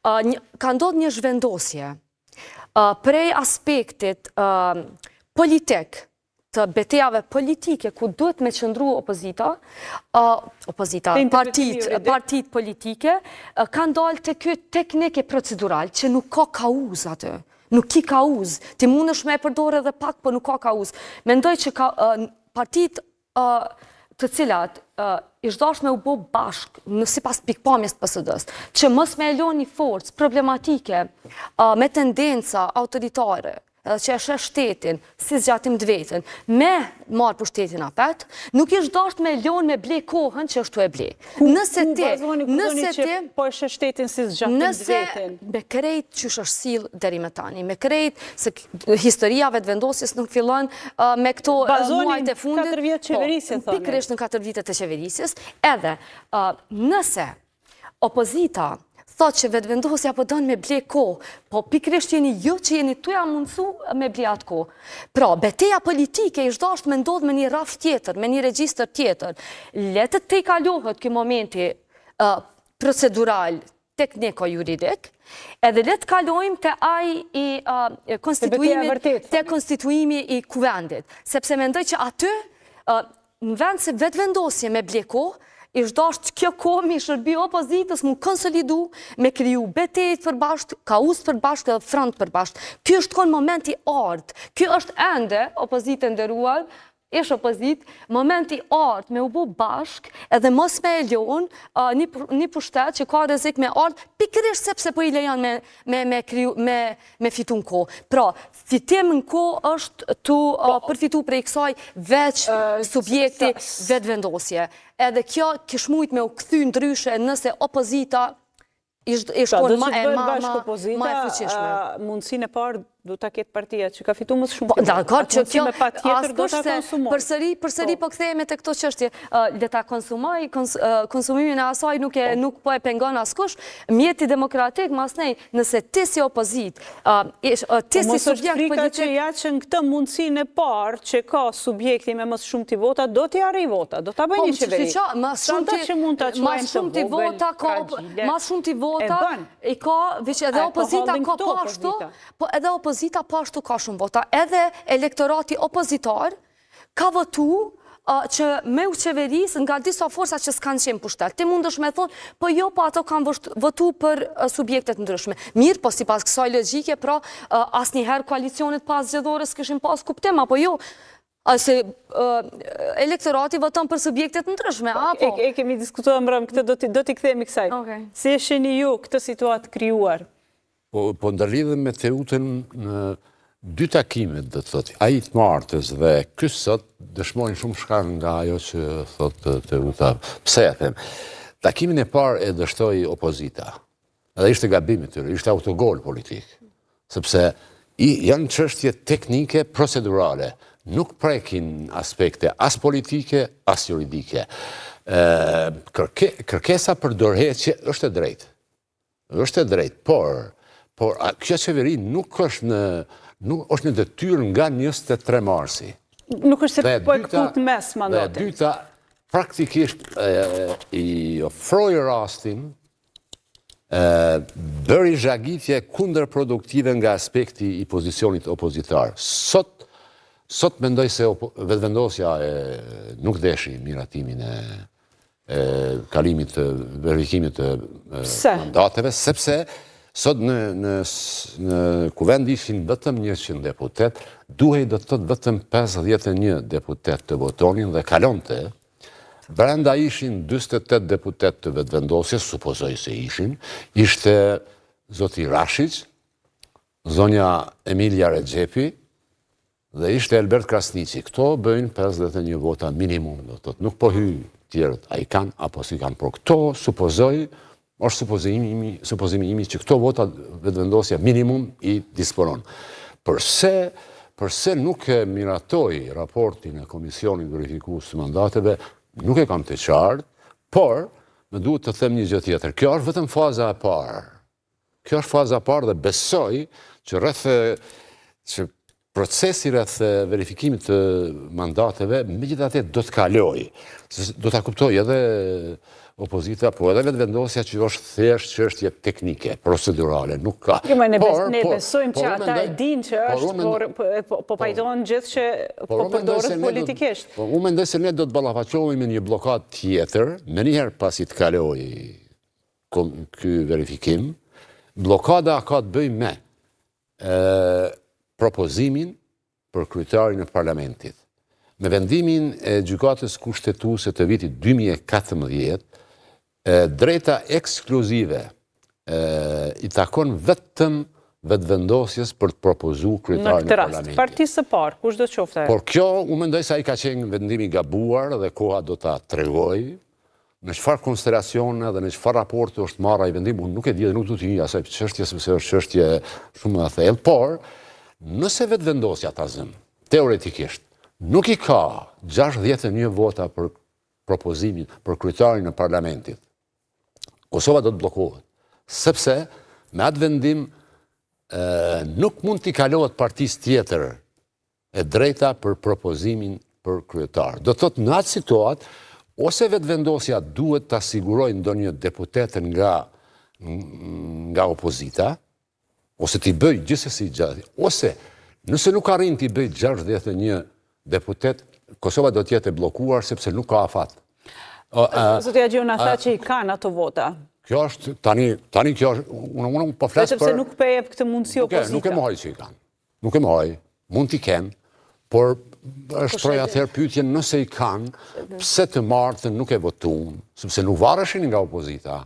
Ka ndodhë një zhvendosje prej aspektit politik të betejave politike ku duhet me qëndru opozita, opozita, partitë, partitë politike, kanë dalë te ky teknik e procedural, që nuk ka kauzë aty. Nuk ki kauzë. Ti mundesh me e përdorë edhe pak, po nuk ka kauzë. Mendoj që ka, partitë të cilat ish dashtë me u bo bashkë në sipas pikëpamjes të PSD-së, që mos me e lon një forcë problematike me tendenca autoritare, edhe që e sheh shtetin si zgjatim të vetën, me marrë pushtetin apet, nuk ish dashtë me lon me ble kohën që është tu e ble. Nëse ti, nëse ti, po e sheh shtetin si zgjatim të vetën. Me krejt qysh është sill deri më tani, me krejt se historia e Vetëvendosjes nuk fillon me këto muajt e fundit. Bazoni 4 vjet po, qeverisje, thoni. Pikërisht në 4 vitet e qeverisjes, edhe nëse opozita thotë që Vetëvendosja po don me ble kohë, po pikërisht jeni ju që jeni tu ja mundësu me ble atë kohë. Pra, beteja politike ish dashtë me ndodhë me një rrafsh tjetër, me një regjistër tjetër. Le të tejkalohet ky momenti procedural, tekniko-juridik, edhe le të kalojmë te ai i konstituimit, te konstituimi i kuvendit, sepse mendoj që aty, në vend se Vetëvendosje me ble kohë, ish dashtë kjo kohë me i shërby opozitës mu konsolidu, me kriju betejë të përbashkët, kauzë të përbashkët edhe front të përbashkët. Ky është konë moment i artë, ky është ende opozitë e nderuar, ish opozitë, moment i artë me u bo bashkë edhe mos me e lon një, një pushtet që ka rrezik me ardhë, pikërisht sepse po i lejon me, me, me, kriju, me, me fitu në kohë. Pra, fitim në kohë është tu po, përfitu prej kësaj veç subjekti Vetëvendosje. Edhe kjo kish mujt me u kthy ndryshe nëse opozita ish pra, konë ma e ma, ma, ma e fuqishme. Mundësinë e parë do ta ketë partia që ka fitu më shumë po, dakord që kjo, askush se përsëri, përsëri po, po kthehemi te këto çështje, le ta konsumoj, konsumimin e asaj nuk e po. nuk po e pengon askush, mjeti demokratik masnej, nëse ti si opozitë, ti po si subjekt politik... që ja që në këtë mundësinë e parë që ka subjekti me më së shumti vota, do t'i arrijë vota, do ta bëjë një qeveri. Ma së shumti vota ka, ma së shumti vota i ka, veç edhe opozita ka po ashtu, po edhe opozita po ashtu ka shumë vota, edhe elektorati opozitar ka votu që me u qeveris nga disa forca që s'kanë qenë pushtet. Ti mundesh me thonë, po jo, po ato kanë votu për subjektet ndryshme. Mirë, po sipas kësaj logjike, pra asnjëherë koalicionet paszgjedhore s'kishin pas kuptim, apo jo, se elektorati voton për subjektet ndryshme, po, apo? E, kemi diskutuar mbrëmë këtë, do t'i kthehemi kësaj. Si e shihni ju këtë situatë krijuar? Po, po ndërlidhem me Teutën në dy takimet, do të thotë, ai të martës dhe ky sot dëshmojnë shumëçka nga ajo që thotë Teuta. Pse e them? Takimin e parë e dështoi opozita. Edhe ishte gabim i tyre, ishte autogol politik. Sepse i, janë çështje teknike procedurale, nuk prekin aspekte as politike, as juridike. Kërke, kërkesa për dorëheqje është e drejtë. Është e drejtë, por por a, kjo qeveri nuk është në nuk është në detyrë nga 23 marsi. Nuk është se po e këput mes mandatin. Dhe e dyta, praktikisht e, i ofroi rastin e, bëri zhagitje kundërproduktive nga aspekti i pozicionit opozitar. Sot sot mendoj se Vetëvendosja e, nuk deshi miratimin e e kalimit të verifikimit të mandateve, sepse sot në, në, në kuvend ishin vetëm 100 deputet, duhej do të thotë vetëm 51 deputet të votonin dhe kalonte, brenda ishin 48 deputet të Vetëvendosjes, supozoj se ishin, ishte zoti Rashiq, zonja Emilia Rexhepi, Dhe ishte Elbert Krasniqi. Këto bëjnë 51 vota minimum, do të thotë, nuk po hy tjerët a i kanë apo s'i kanë, por këto supozoj, është supozimi imi, supozimi imi që këto vota Vetëvendosja minimum i disponon. Përse, përse nuk e miratoi raportin e Komisionit Verifikues të Mandateve, nuk e kam të qartë, por më duhet të them një gjë tjetër. Kjo është vetëm faza e parë. Kjo është faza e parë dhe besoj që rreth që procesi rreth verifikimit të mandateve megjithatë do të kalojë. Do ta kuptojë edhe. opozita, po edhe vetëvendosja që është thjesht çështje teknike, procedurale, nuk ka. Jo, ne, ne besojmë që ata e dinë që është, por po, po, po pajtohen gjithë që po përdoret politikisht. Po unë mendoj se ne do të ballafaqohemi me një bllokadë tjetër, menjëherë pasi të kalojë ky verifikim, bllokada ka të bëjë me propozimin për kryetarin e parlamentit. Me vendimin e Gjykatës Kushtetuese të vitit 2014, e drejta ekskluzive i takon vetëm vetëvendosjes për të propozu kryetarin e parlamentit. Në këtë rast, partisë së parë, kushdo qoftë Por kjo, unë mendoj se ai ka qenë vendim i gabuar dhe koha do ta tregojë, Në çfarë konstelacione dhe në çfarë raporti është marrë ai vendim, unë nuk e di dhe nuk du t'i hyj asaj çështje sepse është çështje shumë e thellë, por nëse vetëvendosja ta zëmë, teoretikisht, nuk i ka 61 vota për propozimin për kryetarin e parlamentit, Kosova do të bllokohet, sepse me atë vendim nuk mund t'i kalohet partisë tjetër e drejta për propozimin për kryetar. Do të thotë në atë situatë, ose vetëvendosja duhet ta sigurojë ndonjë deputet nga nga opozita, ose t'i bëjë gjithsesi gjë, ose nëse nuk arrin t'i bëjë 61 deputet, Kosova do të jetë e bllokuar sepse nuk ka afat. Zoti Haxhiu na tha që i kanë ato vota. Kjo është, tani, tani kjo është, unë, unë po flas për... Sepse nuk po e jep këtë mundësi opozita. Nuk e mohoj që i kanë. Nuk e mohoj, mund t'i kenë, por është shtroj atëherë pyetjen nëse i kanë, pse të martën nuk e votuan, sepse nuk vareshin nga opozita.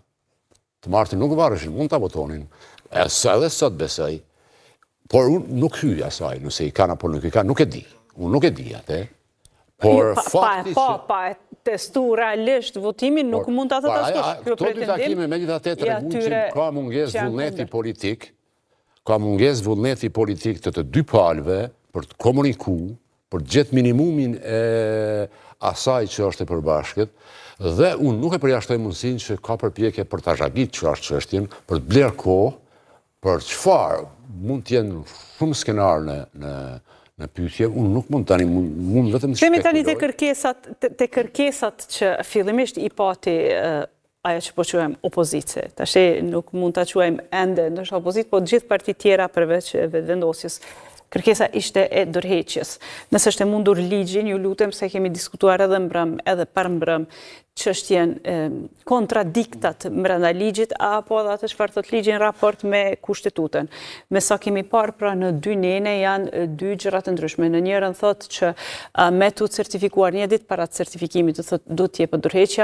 Të martën nuk vareshin, mund ta votonin. Edhe sot besoj, por unë nuk hyj asaj, nëse i kanë apo nuk i kanë, nuk e di. Unë nuk e di atë. Por pa, fakti pa, pa, pa testu realisht votimin, nuk mund ta thotë askush. Këto dy takime megjithatë tregojnë që ka mungesë vullneti politik, Ka mungesë vullneti politik të të dy palëve për të komuniku, për të gjetë minimumin e asaj që është e përbashkët, dhe unë nuk e përjashtoj mundësinë që ka përpjekje për ta zhagitë që është çështjen, për të blerë kohë, për çfarë mund të jenë shumë skenarë në, në, në pyetje, unë nuk mund tani, mund, mund vetëm të spekuloj. Kthehemi tani te kërkesat, te kërkesat që fillimisht i pati ajo që po quajmë opozitë. Tashi nuk mund ta quajmë ende ndoshta opozitë, po gjithë partitë tjera përveç vetëvendosjes. Kërkesa ishte e dorëheqjes. Nëse është e mundur ligjin, ju lutem se kemi diskutuar edhe mbrëm, edhe parmbrëm, çështjen kontradiktat mbrenda ligjit apo edhe atë çfarë thotë ligji në raport me kushtetutën. Me sa kemi parë pra në dy nene janë dy gjëra të ndryshme. Në njërën thotë që me t'u certifikuar një ditë para certifikimit do thotë duhet të jepet dorëheqja.